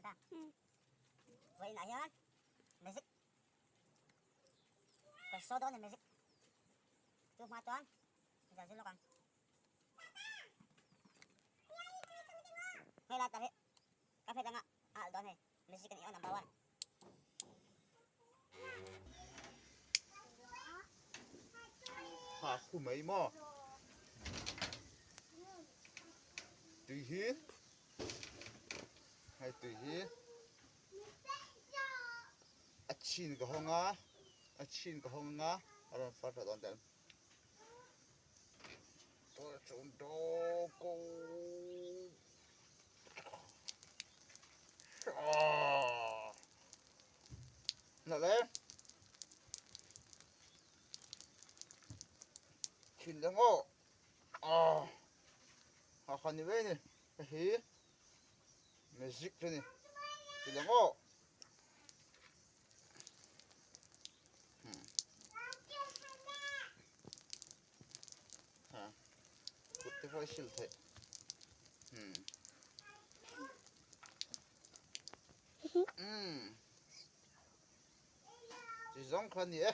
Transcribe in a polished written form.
ta. Vawiinah hian magic kan show dawn a ni magic chu hma chuan zar zir lawk ang. Hei lai tar hi ka hriat anga a alh dawn hei magic a ni aw number one. Ha khu mai maw tui hi hei tui hi a chhin ka hawng a a chhin ka hawng anga a rawn far thla dawn tel Nalh e. Thin le ngaw. Ah. Ha khan ni vei ni. Hei hi magic chu ni. Thin le ngaw. Ha. Kut te pawh i sil theih. Hmm. Hmm. Chi zawng kha ni e.